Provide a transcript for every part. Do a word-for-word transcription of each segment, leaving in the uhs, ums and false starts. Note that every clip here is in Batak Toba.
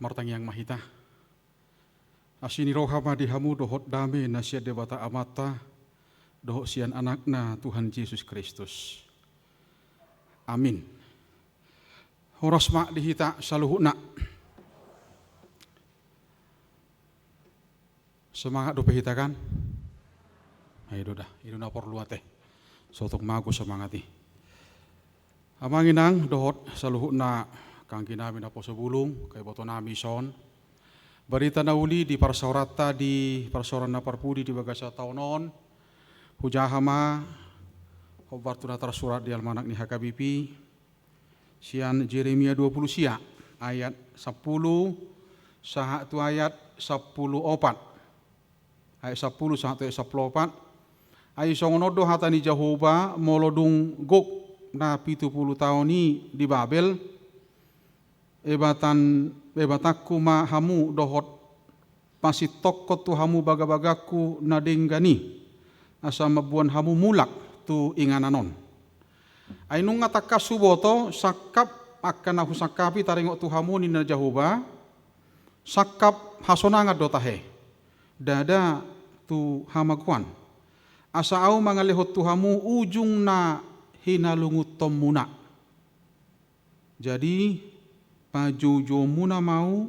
Martangiang ma hita. Asi ni roha ma di hamu dohot dame na sian Debata Amanta dohot sian Anakna Tuhan Jesus Kristus. Amin. Horas ma di hita saluhutna. Semangat dope hita kan? Ai do da, i do na porlu ate. Sotung mago semangat i. Amang inang dohot saluhutna anggi nami naposo bulung, iboto nami son. Barita na uli di parsaoranta di parsaoran na parpudi di bagasan taon on. Hujaha ma hombar tu na tarsurat di almanak ni H K B P. Sian Jeremia dua pulu sia, ayat sampulu sahat tu ayat sampulu opat. Ayat sampulu sahat tu ayat sampulu opat. Ai songon on do hata ni Jahowa, molo dung gok na pitu pulu taon i di Babel, ebatan, ebatanku ma hamu dohot pasintongkon tu hamu bagabagangku na denggan i, asa mamboan hamu mulak tu inganan on. Ai nunga tangkas huboto sangkap angka na husangkapi taringot tu hamu ninna Jahowa, sangkap hasonangan do tahe, ndada tu hamagoan, asa ahu mangalehon tu hamu ujung na hinalungunhonmuna. Jadi, pajoujouonmuna ma ahu,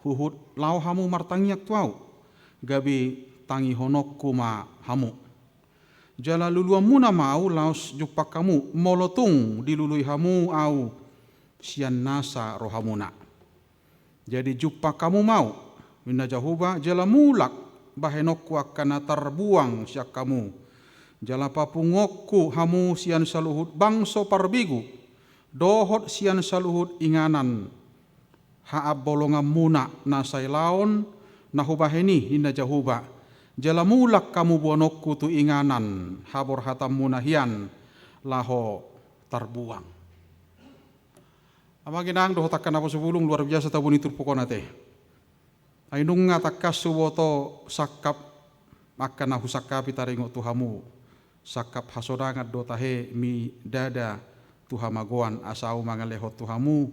huhut laho hamu martangiang tu ahu, gabe tangihononku ma hamu. Jala luluanmuna ma ahu laos jumpang hamu, molo tung dilului hamu ahu sian nasa rohamuna. Jadi jumpang hamu ma ahu, ninna Jahowa, jala mulak bahenonku angka na tarbuang sian hamu. Jala papunguonku hamu sian saluhut bangso parbegu, dohot sian saluhut inganan haambolonganmuna na sai laon na hubahen i, ninna Jahowa. Jala mulak hamu boanonku tu inganan haborhatanmuna hian laho tarbuang. Amang inang dohot angka naposo bulung, luar biasa tabo ni turpuk on ate. Ai nunga tangkas huboto sangkap angka na husangkapi taringot tu hamu, sangkap hasonangan do tahe, ndada tu hamagoan, asa ahu mangalehon tu hamu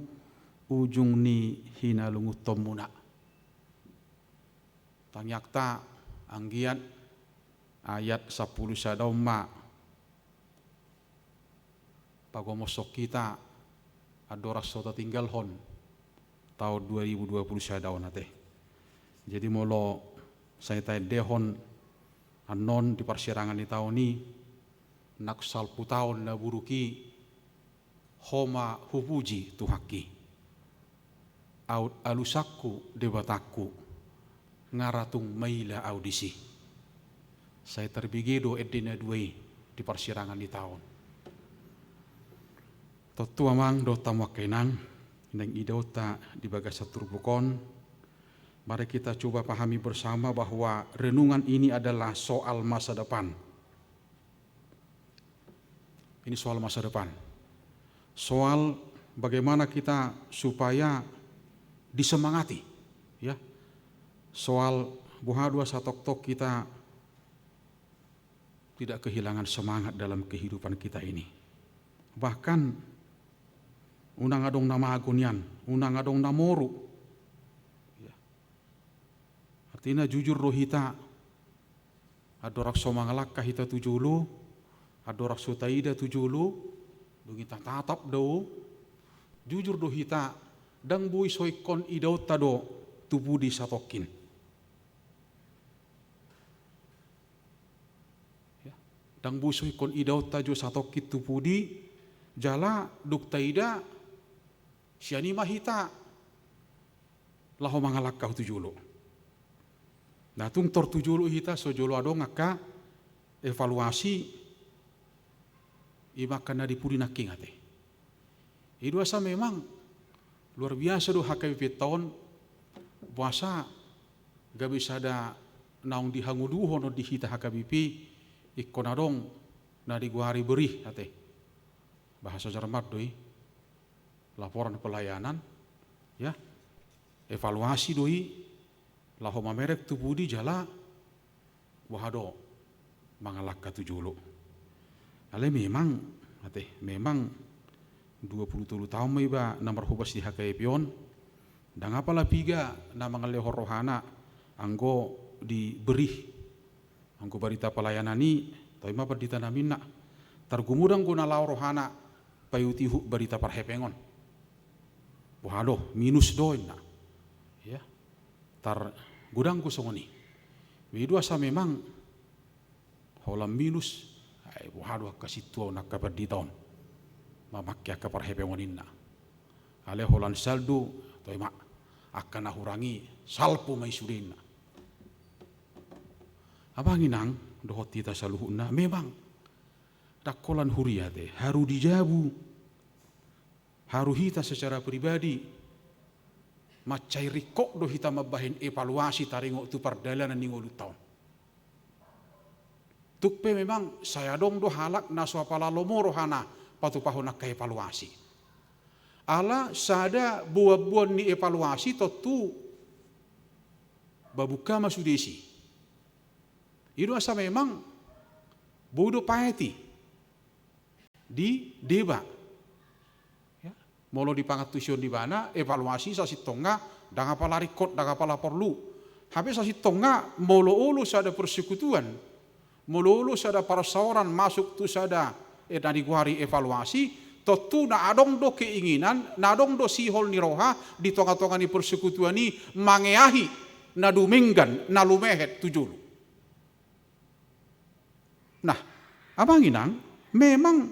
ujung ni hinalungunhonmuna. Tangiangta anggiat ayat sampulu sada on ma pagomoshon hita andorang so tatinggalhon taon dua ribu dua pulu sada on ate. Jadi molo sai taendehon annon di parsirangan ni taon i, nang salpu taon na buruk i, ho ma hupuji Tuhanki. Aut alusanku, Debatangku, nga ra tung maila ahu disi. Sai tarbege do ende na dua i di parsirangan ni taon. Tontu amang dohot hamu angka inang, naeng idaonta di bagasan turpuk on, mari kita coba pahami bersama bahwa renungan ini adalah soal masa depan. Ini soal masa depan. Soal bagaimana kita supaya disemangati, ya. Soal boha do asa tongtong kita tidak kehilangan semangat dalam kehidupan kita ini. Bahkan unang adong na mago nian, unang adong na moru. Ya. Artina jujur do hita, andorang so mangalangka hita tu jolo, andorang so taida tu jolo, dung i tatatap do, jujur do hita, ndang boi so ingkon idaonta do tu pudi satongkin. Ya. Ndang boi so ingkon idaonta jo satongkin tu pudi, jala dung taida, sian i ma hita laho mangalangka tu jolo. Nah, tung tor tu jolo hita, so jolo adong angka evaluasi, i ma angka na di pudi nangkin ate. I do asa memang luar biasa do H K B P-nta on, boasa gabe sada naung dihangoluhon on di hita H K B P, ingkon adong na digoari berih ate. Bahasa Jerman do i. Laporan pelayanan, ya, evaluasi do i, laho mamereng tu pudi jala boha do mangalangka tu jolo. Alai memang, ate, memang dua pulu tolu taon ma iba na marhobas di H K B P on, Ndang apala piga na mangalehon rohana anggo diberih, anggo barita pelayanan i, tahe ma pandita nami ninna. Targumuda anggo na laho rohana paihutihut barita parhepengon. Boha do, minus do ninna. Ya. Targodang do songon i. Be i do asa memang holan minus, ai boha do angka sintua on, angka pandita on mamangke angka parhepengon ninna. Alai holan saldo, toe ma, angka na hurang i salpu ma i sude ninna. Amang inang dohot hita saluhutna, memang ndang holan huria ate, haru di jabu, haru hita secara pribadi, mansai ringkot do hita mambahen evaluasi taringot tu pardalanan ni ngolunta on. Tung pe memang sai adong do halak na so apala lomo rohana patupahon angka evaluasi. Ala sada boanboan ni evaluasi tontu babungka ma sude disi. I do asa memang boi do paeti di deba. Ya. Molo di pangantusion di ibana, evaluasi sasintongna ndang apala ringkot, ndang apala porlu. Hape sasintongna molo olo sada persekutuan, molo olo sada parsaoran masuk tu sada, eh, na digoari evaluasi, tontu na adong do keinginan, na adong do sihol ni roha di tongatonga ni persekutuan i mangeahi na dumenggan, na lumehet tu jolo. Nah, amang inang, memang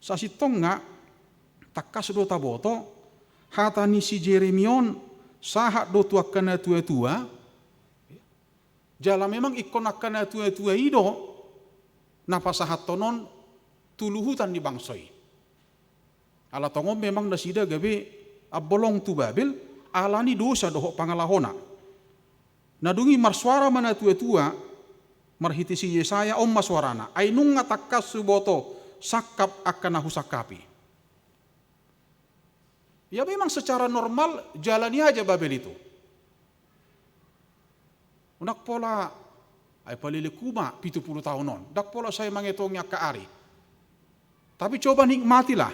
sasintongna tangkas do taboto hata ni si Jeremy on sahat do tu angka natuatua. Jala memang ingkon angka natuatua i do na pasahathon on tu luhutan ni bangso i. Ala tongon memang nasida gabe ambolong tu Babel, ala ni dosa dohot pangalahona. Na dung i marsuara ma natuatua marhite si Jesaya, on ma suarana: Ai nunga tangkas huboto sangkap angka na husangkapi. Ya, memang secara normal jalani aja Babel itu. Ndang pola, ai palelengku ma pitu pulu taon on, ndang pola sai mangetongi angka ari. Tapi coba nikmatilah.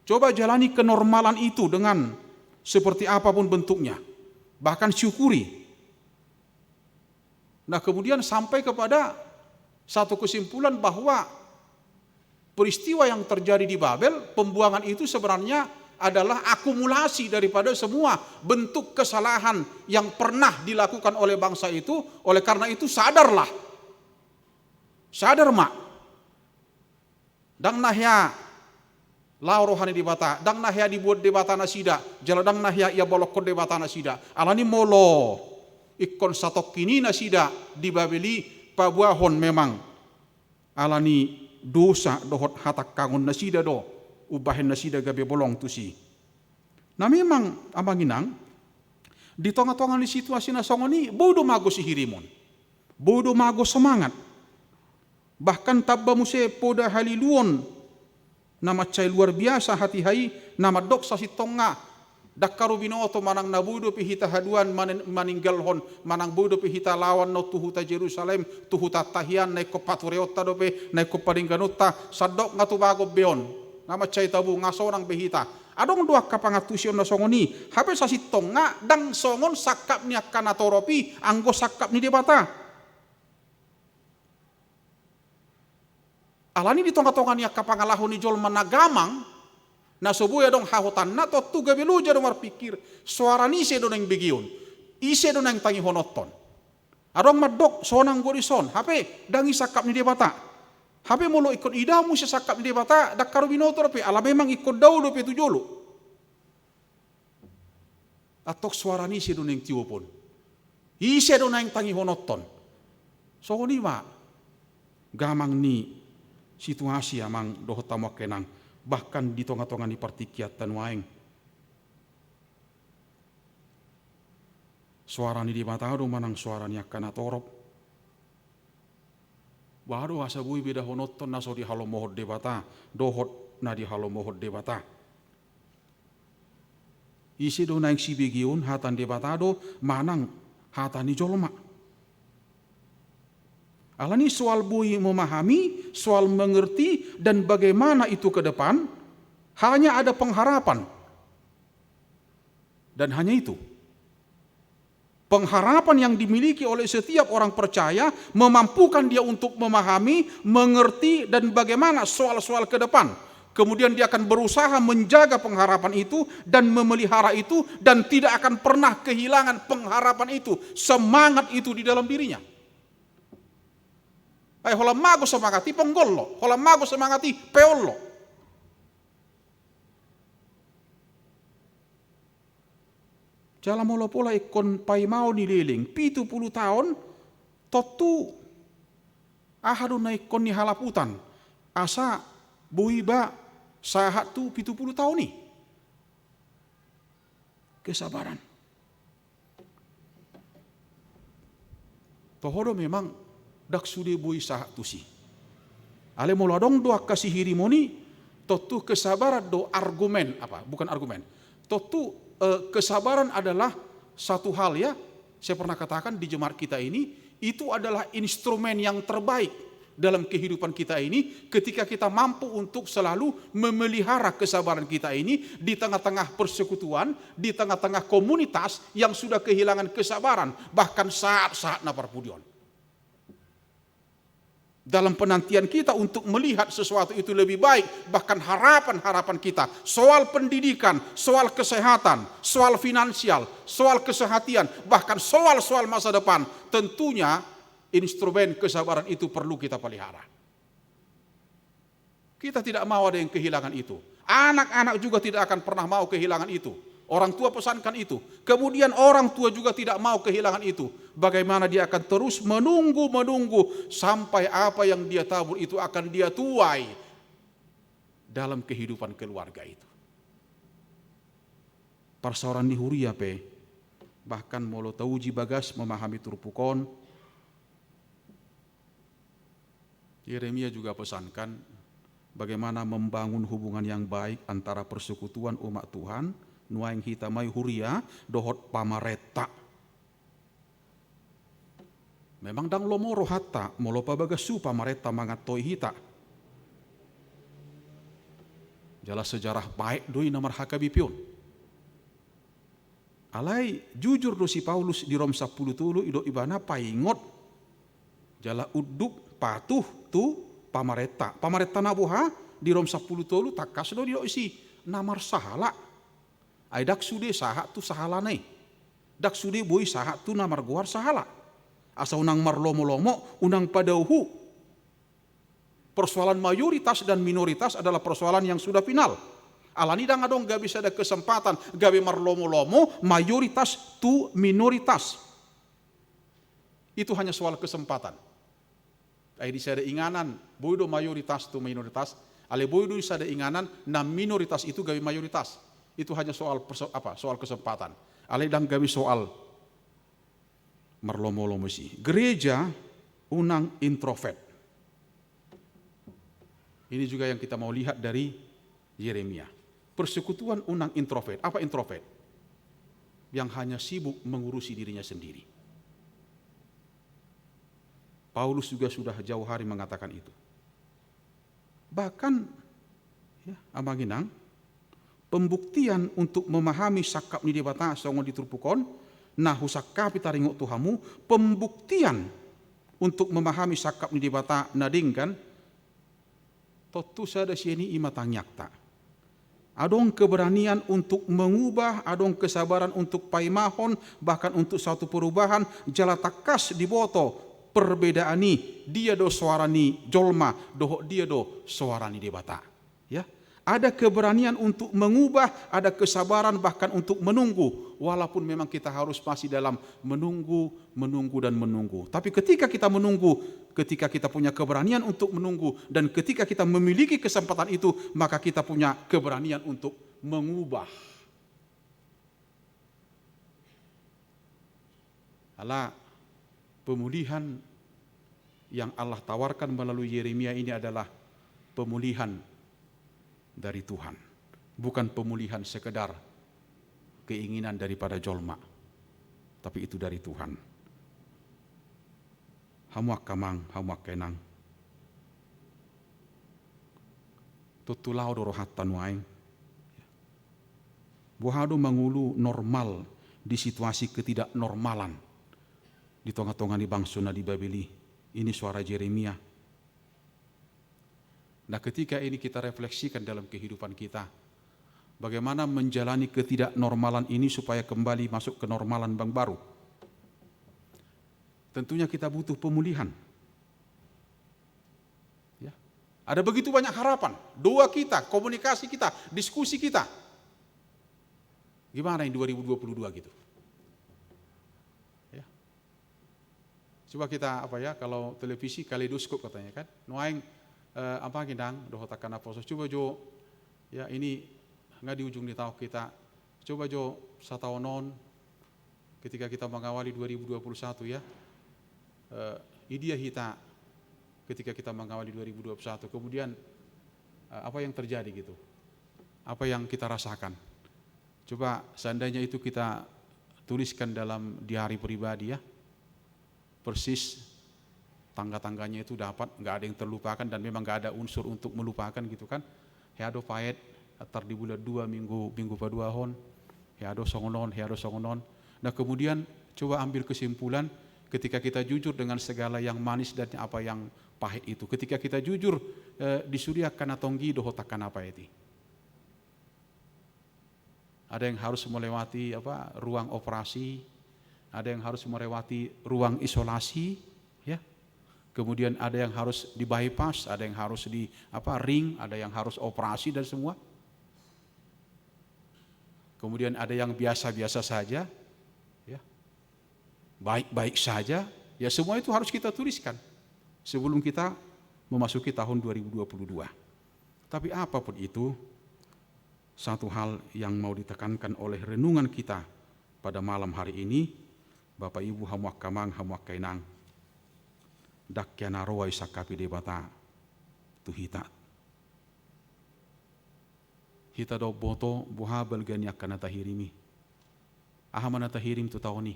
Coba jalani kenormalan itu dengan seperti apapun bentuknya. Bahkan syukuri. Nah, kemudian sampai kepada satu kesimpulan bahwa peristiwa yang terjadi di Babel, pembuangan itu sebenarnya adalah akumulasi daripada semua bentuk kesalahan yang pernah dilakukan oleh bangsa itu. Oleh karena itu, sadarlah. Sadar ma. Ndang na hea laho roha ni Debata, ndang na hea dibuat Debata nasida, jala ndang na hea iambolonghon Debata nasida. Alani molo ingkon satongkin i nasida di Babel i, paboahon memang alani dosa dohot hatangkangon nasida do umbahen nasida gabe bolong tusi. Na memang, amang inang, di tongatonga ni situasi na songon i, boi do mago sihirimon, boi do mago semangat. Bahkan tamba muse poda haliluon na mansai luar biasa hatiha i, na mandok sasintongna: Ndang haru binoto manang na boi dope hita haduan manen-, maninggalhon, manang boi dope hita laho annon tu huta Jerusalem, tu hutanta hian, na ingkon patureonta dope, na ingkon paningganonta, sandok nga tubagon be on, nga mansai tabu, nga sonang be hita. Adong do angka pangantusion na songon i, hape sasintongna ndang songon sangkap ni angka natorop i anggo sangkap ni Debata. Alani di tongatonga ni angka pangalaho ni jolma na gamang, na so boi adong hahotanna, tontu gabe loja do marpingkir, soara ni ise do naeng begeon, ise do naeng tangihononton. Adong mandok sonang do dison, hape ndang i sangkap ni Debata. Hape molo ingkon idaon muse sangkap ni Debata, ndang haru binoto dope, ala memang ingkon dao dope tu jolo. Antong soara ni ise do naeng tiopon? Ise do naeng tangihononton? Songon i ma gamang ni situasi, amang dohot hamu angka inang, bahkan di tongatonga ni partingkianta nuaeng. Soara ni Debata do manang soara ni angka natorop? Boha do asa boi bedahononton na so dihalomohon Debata dohot na dihalomohon Debata? Ise do naeng sibegeon, hata ni Debata do manang hata ni jolma? Alani soal boi memahami, soal mengerti, dan bagaimana itu ke depan, hanya ada pengharapan. Dan hanya itu. Pengharapan yang dimiliki oleh setiap orang percaya memampukan dia untuk memahami, mengerti, dan bagaimana soal-soal ke depan. Kemudian dia akan berusaha menjaga pengharapan itu dan memelihara itu dan tidak akan pernah kehilangan pengharapan itu, semangat itu di dalam dirinya. Ai holan mago semangat i, penggo lo, holan mago semangat i, peol lo. Jala molo pola ingkon paimaon ni leleng pitu pulu taon, tontu aha do na ingkon ni halaputan asa boi ba sahat tu pitu pulu taon i? Kesabaran. Toho do memang ndang sude boi sahat tusi. Alai molo adong do angka sihirimon i, tontu kesabaran do argumen, apa, bukan argumen. Tontu, eh, kesabaran adalah satu hal, ya, saya pernah katakan di jemaat kita ini, itu adalah instrumen yang terbaik dalam kehidupan kita ini, ketika kita mampu untuk selalu memelihara kesabaran kita ini di tengah-tengah persekutuan, di tengah-tengah komunitas yang sudah kehilangan kesabaran, bahkan sahat-sahat na parpudi on. Dalam penantian kita untuk melihat sesuatu itu lebih baik, bahkan harapan-harapan kita, soal pendidikan, soal kesehatan, soal finansial, soal kesehatan, bahkan soal-soal masa depan, tentunya instrumen kesabaran itu perlu kita pelihara. Kita tidak mau ada yang kehilangan itu. Anak-anak juga tidak akan pernah mau kehilangan itu. Orang tua pesankan itu. Kemudian orang tua juga tidak mau kehilangan itu. Bagaimana dia akan terus menunggu-menunggu sampai apa yang dia tabur itu akan dia tuai dalam kehidupan keluarga itu. Parsaoran ni huria pe, bahkan molo tauji bagas memahami turpuk on, Yeremia juga pesankan bagaimana membangun hubungan yang baik antara persekutuan umat Tuhan, nuaeng hita ma i huria, dohot pamarenta. Memang ndang lomo rohanta molo pabagasu pamarenta mangantoi hita. Jala sejarah baik do i na marhakabipon. Alai jujur do si Paulus di Rom sampulu tolu, didok ibana paingot jala unduk patuh tu pamarenta. Pamarenta na boha? Di Rom sampulu tolu tangkas do didok disi na marsahala. Ai ndang sude sahat tu sahalana i. Ndang sude boi sahat tu na margoar sahala. Asa unang marlomo-lomo, unang padaohu. Persoalan mayoritas dan minoritas adalah persoalan yang sudah final. Alani ndang adong gabe sada kesempatan gabe marlomo-lomo mayoritas tu minoritas. Itu hanya soal kesempatan. Ai di sada inganan boi do mayoritas tu minoritas, alai boi do di sada inganan na minoritas itu gabe mayoritas. Itu hanya soal perso-, apa, soal kesempatan. Alai ndang gabe soal marlomo-lomo disi. Gereja unang introvert. Ini juga yang kita mau lihat dari Yeremia. Persekutuan unang introvert. Apa introvert? Yang hanya sibuk mengurusi dirinya sendiri. Paulus juga sudah jauh hari mengatakan itu. Bahkan, ya, amang inang, pembuktian untuk memahami sangkap ni Debata songon di turpuk on, na husangkapi taringot tu hamu, pembuktian untuk memahami sangkap ni Debata na denggan, tontu sada sian i ima tangiangta. Adong keberanian untuk mengubah, adong kesabaran untuk paimahon, bahkan untuk suatu perubahan, jala tangkas diboto perbedaan i, dia do soara ni jolma, dohot dia do soara ni Debata. Ya, ada keberanian untuk mengubah, ada kesabaran bahkan untuk menunggu, walaupun memang kita harus masih dalam menunggu, menunggu, dan menunggu. Tapi ketika kita menunggu, ketika kita punya keberanian untuk menunggu, dan ketika kita memiliki kesempatan itu, maka kita punya keberanian untuk mengubah. Ala pemulihan yang Allah tawarkan melalui Yeremia ini adalah pemulihan dari Tuhan, bukan pemulihan sekedar keinginan daripada jolma, tapi itu dari Tuhan. Hamu angka amang, hamu angka inang, tontu laho do rohanta nuaeng. Boha do mangolu normal di situasi ketidaknormalan di tonga-tonga ni bangso na di Babel i? Ini suara Jeremia. Nah, ketika ini kita refleksikan dalam kehidupan kita, bagaimana menjalani ketidaknormalan ini supaya kembali masuk kenormalan yang baru? Tentunya kita butuh pemulihan. Ya. Ada begitu banyak harapan, doa kita, komunikasi kita, diskusi kita. Gimana yang dua ribu dua puluh dua gitu? Ya. Coba kita, apa ya, kalau televisi kaleidoskop katanya kan. Nuaeng, eh, apa, Ginang, dohot angka naposo. Coba jo, ya, ini nga di ujung ni taon hita. Coba jo sataon on, ketika kita mengawali dua ribu dua puluh satu, ya. Eh, idia hita ketika kita mengawali dua ribu dua puluh satu. Kemudian, eh, apa yang terjadi gitu? Apa yang kita rasakan? Coba seandainya itu kita tuliskan dalam diari pribadi, ya. Persis tangga-tangganya itu dapat, nggak ada yang terlupakan dan memang nggak ada unsur untuk melupakan gitu kan. Hea do paet, tar di bulan dua, minggu, minggu paduahon, hea do songon on, hea do songon on. Nah, kemudian coba ambil kesimpulan ketika kita jujur dengan segala yang manis dan apa yang pahit itu. Ketika kita jujur, eh, di sude angka na tonggi dohot angka na paet i. Ada yang harus melewati, apa, ruang operasi, ada yang harus melewati ruang isolasi, ya. Kemudian ada yang harus di-bypass, ada yang harus di, apa, ring, ada yang harus operasi dan semua. Kemudian ada yang biasa-biasa saja, ya. Baik-baik saja, ya, semua itu harus kita tuliskan sebelum kita memasuki tahun dua ribu dua puluh dua. Tapi apapun itu, satu hal yang mau ditekankan oleh renungan kita pada malam hari ini, Bapak Ibu, hamu angka amang, hamu angka inang, ndang hea na roa isangkapi Debata tu hita. Hita do umboto boha balga ni angka na tahirim i. Aha ma na tahirim tu taon i?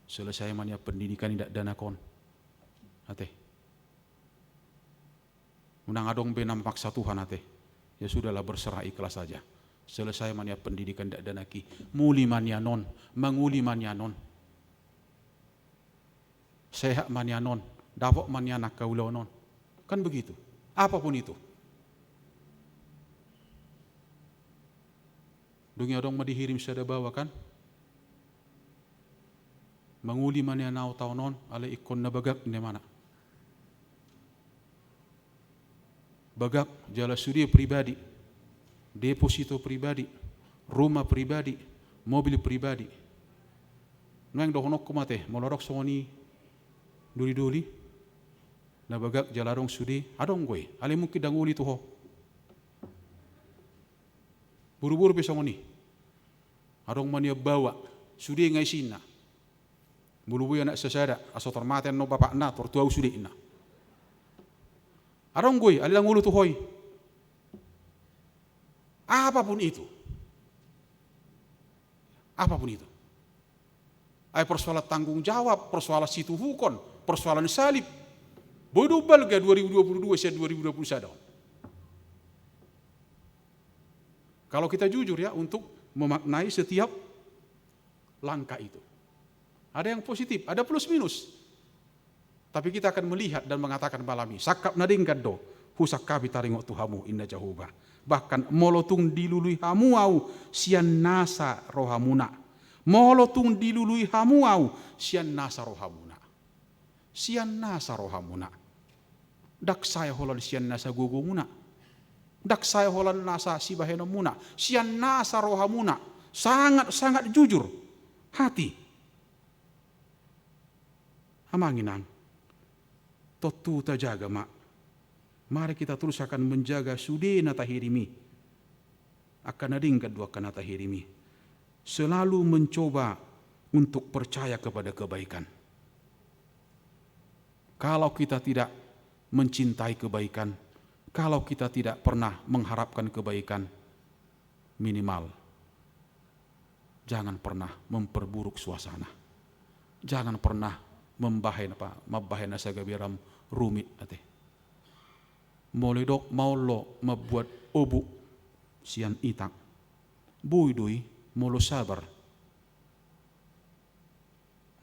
Selesai ma nian pendidikan ni dakdanak on, ate. Unang adong be na mamaksa Tuhan, ate. Ya sudahlah, berserah, ikhlas saja. Selesai ma nian pendidikan dakdanak i. Muli ma nian on, mangoli ma nian on. Sehat ma nian on, dapot ma nian angka ulaon on. Kan begitu. Apapun itu. Dung i adong ma dihirim sada baoa kan. Mangoli ma nian ahu taon on, alai ingkon na bagak, ninna ibana. Bagak, jala sude pribadi, deposito pribadi, rumah pribadi, mobil pribadi. Nuaeng dohononku ma, ate, molo adong songon i doli-doli, na bagak jala adong sude, adong do i, alai mungkin ndang uli tu ho. Boru-boru pe songon i. Adong ma nian baoa, sude nga isinna. Molo boi anak sasada, asa tor mate annon bapakna, tor tu ahu sude, ninna. Adong do i, alai ndang uli tu ho i. Apapun itu. Apapun itu. Ai persoalan tanggung jawab, persoalan situhukon, persoalan salib. Boi do balga dua ribu dua puluh dua sian dua ribu dua puluh sada on. Kalau kita jujur, ya, untuk memaknai setiap langkah itu. Ada yang positif, ada plus minus. Tapi kita akan melihat dan mengatakan malam i, sangkap na denggan do husangkapi taringot tu hamu, ninna Jahowa. Bahkan molo tung dilului hamu ahu sian nasa rohamuna. Molo tung dilului hamu ahu sian nasa rohamuna. Sian nasa rohamuna. Ndang sae holan sian nasa gogomuna. Ndang sae holan nasa sibahenonmuna. Sian nasa rohamuna. Sangat-sangat jujur hati. Amang inang, tontu tajaga ma. Mari kita terus akan menjaga sude na tahirim i. Angka na denggan do angka na tahirim i. Selalu mencoba untuk percaya kepada kebaikan. Kalau kita tidak mencintai kebaikan, kalau kita tidak pernah mengharapkan kebaikan, minimal jangan pernah memperburuk suasana. Jangan pernah membahen apa, mambahen asa gabe ram rumit, ate. Molo didok maol do mambuat obu sian ita, boi do i, Molo sabar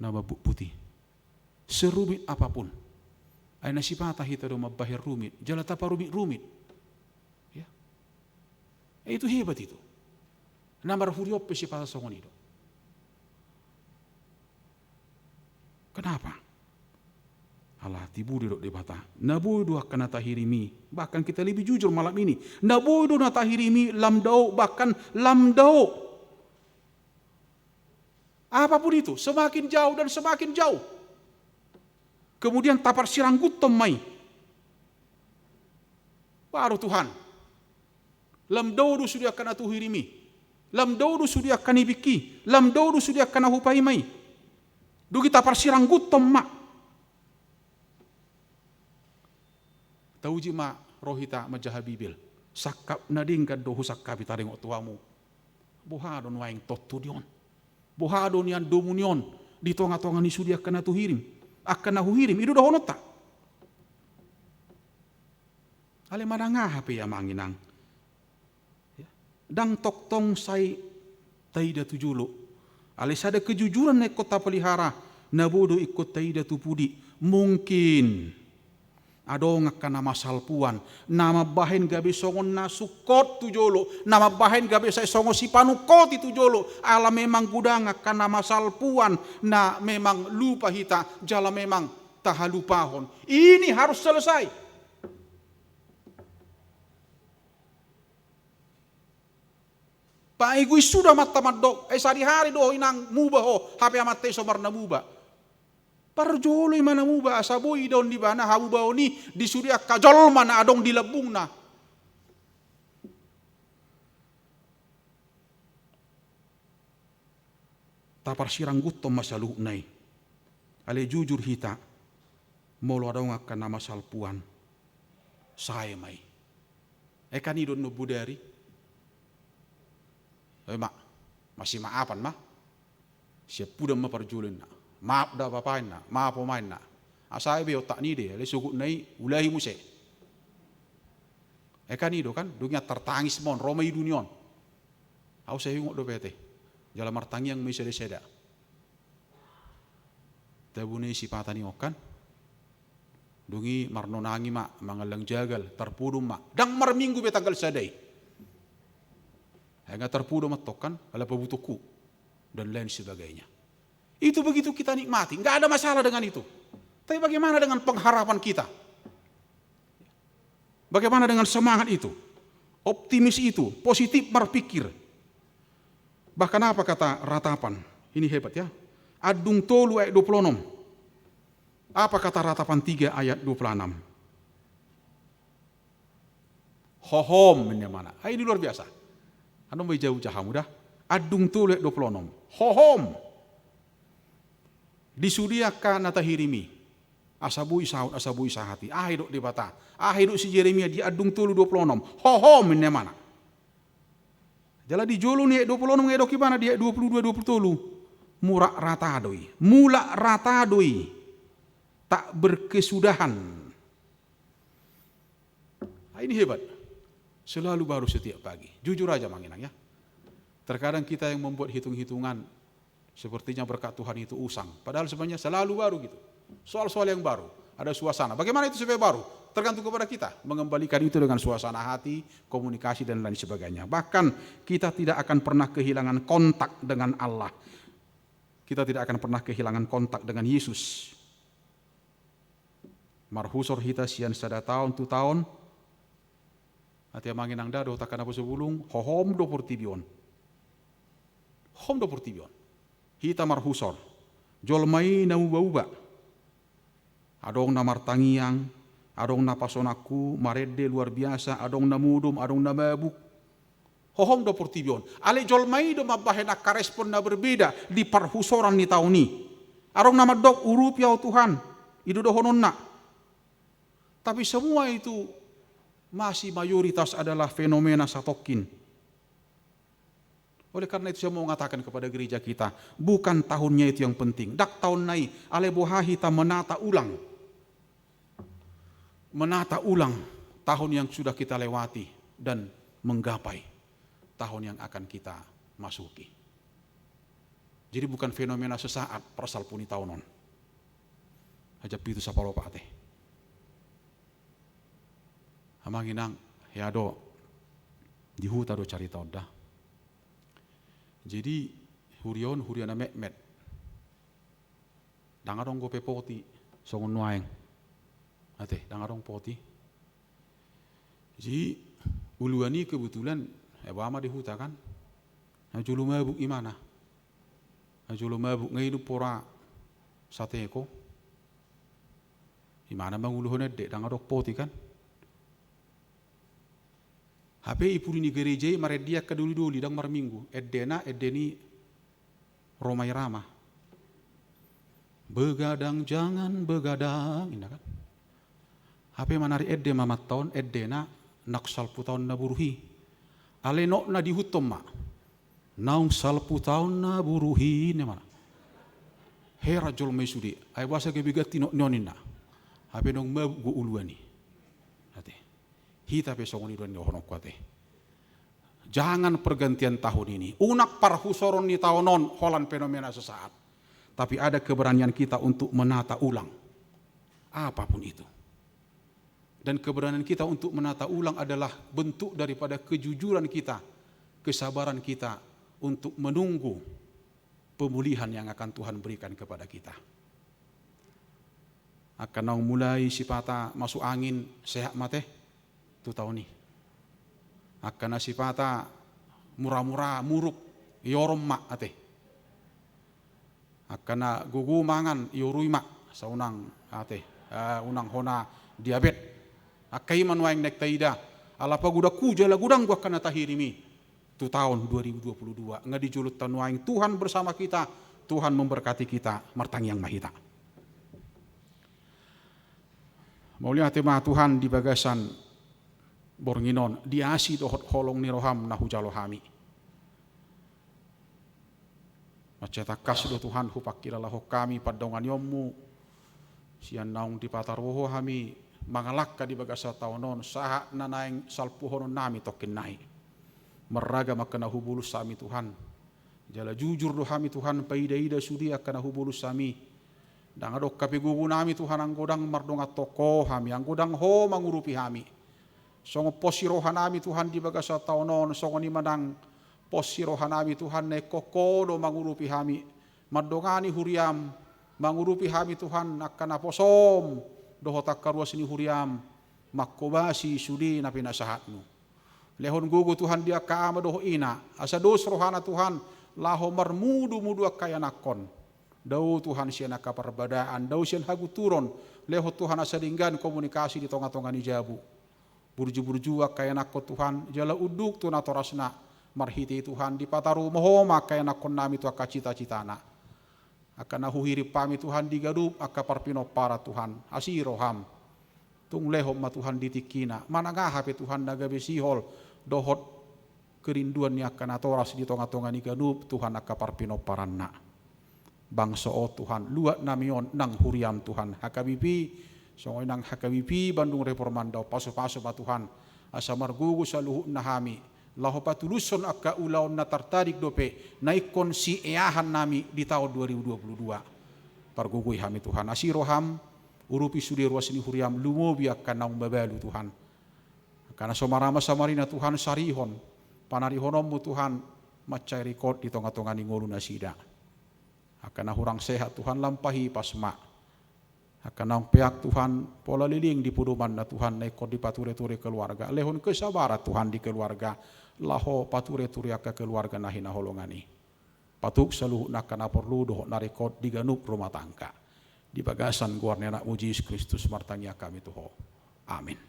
na mambubuti, serumit apapun. Ai na sipata hita do mambahen rumit, jala taparumit-rumit. Ya. Eh, itu hebat itu. Na marhurion pe sipata songon i do. Kenapa? Ala tibu didok Debata. Na boi do angka na tahirim i, bahkan kita lebih jujur malam ini. Na boi do na tahirim i lam dao, bahkan lam dao. Apapun itu, semakin jauh dan semakin jauh. Kemudian taparsirangguthon ma i. Baru Tuhan. Lam dao do sude angka na huhirim i. Lam dao do sude angka na hubingki. Lam dao do sude angka na hupaima i. Dung i taparsirangguthon ma. Tauji ma roha hita manjaha Bibel. Sangkap na denggan do husangkapi taringot tu hamu. Boha do nuaeng tontu ni on? Boha do nian domu ni on di tonga-tonga ni sude angka na huhirim? Angka na huhirim, i do dohononta. Ale manang aha pe ia, Amang Inang. Ya. Ndang tongtong sai taida tu jolo. Alai sada kejujuran na ingkon tapelihara, na boi do ingkon taida tu pudi. Mungkin adong angka na masalpuan, na mambahen gabe songon na sungkot tu jolo, na mambahen gabe sai songon sipanungkoti tu jolo, ala memang godang angka na masalpuan, na memang lupa hita, jala memang tahalupahon. Ini harus selesai. Paegois suda amanta mandok, eh, sadihari do inang muba ho, hape amanta i so marnamuba. Parjolo i ma na muba, asa boi idaon di ibana hamubaon i di sude angka jolma na adong di lambungna. Taparsirangguthon ma saluhutna i. Alai jujur hita, molo adong angka na masalpuan, sae ma i. Eh, kan i do annon bodari. Eh, ma, masimaafan ma. Siampudan ma parjolo inna. Maaf da bapa inna, maaf oma inna. Asa sae be otak ni i de, alai sogotna i ulahi muse. Eh, kan i do kan, dung i antar tangis ma on, ro ma idu ni on. Au sai huingot dope ate. Jala martangiang ma i sada-sada. Tabune sipata ni on kan. Dung i marnonangi ma, mangallang jagal, tarpudun ma. Ndang marminggu be tanggal sada i. Ai nga tarpudun ma antong kan, ala pabutuhonku. Dan lain sebagainya. Itu begitu kita nikmati, nggak ada masalah dengan itu. Tapi bagaimana dengan pengharapan kita? Bagaimana dengan semangat itu? Optimis itu, positif berpikir. Bahkan apa kata ratapan? Ini hebat ya. Andung tolu ayat dua puluh enam. Apa kata ratapan tiga ayat dua puluh enam? Hohom, ini mana? Ah, ini luar biasa. Anu mau jauh jahamu dah. Andung tolu ayat dua puluh enam. Hohom. Di sude angka na tahirim i. Asa boi saut, asa boi sahat i. Aha didok Debata? Aha didok si Jeremia di andung tolu dua puluh enam? Hohom, ini mana? Jala di jolo ni ayat dua puluh enam, didok ibana di ayat dua puluh dua, dua puluh tolu. Mulak rata do i. Mulak rata do i. Tak berkesudahan. Ah, ini hebat. Selalu baru setiap pagi. Jujur aja, Mang Inang, ya. Terkadang kita yang membuat hitung-hitungan, sepertinya berkat Tuhan itu usang. Padahal sebenarnya selalu baru gitu. Soal-soal yang baru. Ada suasana. Bagaimana itu supaya baru? Tergantung kepada kita. Mengembalikan itu dengan suasana hati, komunikasi, dan lain sebagainya. Bahkan kita tidak akan pernah kehilangan kontak dengan Allah. Kita tidak akan pernah kehilangan kontak dengan Yesus. Marhusor hita sian sada taon tu taon. Ate Amang Inang, da dohot angka na poso bulung, hohom do portibi on. Hohom do portibi on. Hita marhusor. Jolma i na uba-uba. Adong na martangiang, adong na pasonanghu, marende luar biasa, adong na modom, adong na mabuk. Hohom do portibi on. Alai jolma i do mambahen angka respon na berbeda di parhusoran ni taon i. Adong na mandok, urupi ahu Tuhan, i do dohononna. Tapi semua itu masih mayoritas adalah fenomena satongkin. Oleh karena itu saya mau mengatakan kepada gereja kita, bukan tahunnya itu yang penting. Ndang taonna i, alai boha hita menata ulang. Menata ulang tahun yang sudah kita lewati dan menggapai tahun yang akan kita masuki. Jadi bukan fenomena sesaat, parsalpu ni taon on. Hajat pitu sampulu opat ate. Amang inang, hea do, di huta do carita on da. Jadi huria on huria na metmet. Ndang adong dope poti songon nuaeng. Ate, ndang adong poti. Jadi uluan i kebetulan, eh, boha ma di huta kan. Na jolo mabuk imana. Na jolo mabuk, nga inum pora sateko. Imana manguluhon ende, ndang adong poti kan. Hape i pudi ni gereja i marende angka doli-doli, ndang marminggu. Endena, ende ni Rhoma Irama. Begadang jangan begadang, inna kan. Hape manari ende ma amanta on, endena naung salpu taon na buruk i. Alai nokna diihuthon ma. Naung salpu taon na buruk i, ninna ma. Heran jolma i sude. Ai boasa gabe ganti nok ni on, inna. Hape naung mabuk do uluan i. Ate. Hita pe songon i do nidohononku ate. Jangan pergantian tahun ini. Unang parhusoron ni taon on holan fenomena sesaat. Tapi ada keberanian kita untuk menata ulang. Apapun itu. Dan keberanian kita untuk menata ulang adalah bentuk daripada kejujuran kita, kesabaran kita untuk menunggu pemulihan yang akan Tuhan berikan kepada kita. Angka naung mulai sipata masuk angin, sehat ma ate tu taon i. Angka na sipata mura-mura muruk, iorom ma ate. Angka na gogo mangan, iorui ma, asa unang ate, eh, unang hona diabet. Angka i ma nuaeng naeng taida, ala pagodanghu jala godanghu angka na tahirim i tu taon dua ribu dua puluh dua. Nga di jolonta nuaeng, Tuhan bersama kita, Tuhan memberkati kita, martangiang ma hita. Mauliate ma Tuhan di bagasan borngin on, di asi dohot holong ni roham na hujalo hami. Mansai tangkas do Tuhan hupangkilalahon hami pandonganionmu, sian naung dipataruhon hami mangalangka di bagasan taon on, sahat na naeng salpuhononnami tongkin nai. Marragam angka na hubolus hami Tuhan. Jala jujur do hami Tuhan, paida-ida sude angka na hubolus hami. Ndang adong hape gogonami Tuhan anggo ndang mardongan tongko hami, anggo ndang Ho mangurupi hami. Songon pos ni rohanami Tuhan di bagasan taon on, songon i ma nang pos ni rohanami Tuhan na ingkon Ho do mangurupi hami. Mandongani huriam, mangurupi hami Tuhan angka naposom, dohot angka ruas ni huriam, manghobasi sude na pinasahatmu. Lehon gogo Tuhan di angka ama dohot ina, asa dos rohana Tuhan, laho marmudu-mudu angka ianakhon. Dao Tuhan sian angka parbadaan, dao sian hagunturon, lehon Tuhan asa denggan komunikasi di tonga-tonga ni jabu. Burju-burju angka ianakhon Tuhan, jala unduk tu natorasna, marhite Tuhan dipataruhon Ho ma angka ianakhonnami tu angka cita-citana. Angka na huhirim hami Tuhan di ganup angka parpinomparan Tuhan, asi roham. Tung lehon ma Tuhan di tingkina, manang aha pe Tuhan na gabe sihol, dohot kerinduan ni angka natoras di tonga-tonga ni ganup Tuhan angka parpinomparanna. Bangso on Tuhan, luat nami on nang huriam Tuhan H K B P, songon i nang H K B P Bandung Reformanda on, pasu-pasu ma Tuhan, asa margogo saluhutna hami, laho patulushon angka ulaon na tartarik dope, na ingkon sieahan nami di taon dua ribu dua puluh dua. Pargogoi hami Tuhan, asi roham, urupi sude ruas ni huriam, lumobi angka naung mabalu Tuhan. Angka na so marama samarina Tuhan sarihon, panarihononmu Tuhan, mansai ringkot di tonga-tonga ni ngolu nasida. Angka na hurang sehat Tuhan lam pahipas ma. Angka naung peak Tuhan pola leleng di podomanna Tuhan na ingkon dipature-ture keluarga. Lehon kesabaran Tuhan di keluarga. Laho pature-ture angka keluarga na hinaholongan i. Patuk saluhutna angka na porlu dohot na ringkot di ganup rumah tangga. Di bagasan goar ni Anakmu Jesus Kristus martangiang hami tu Ho. Amin.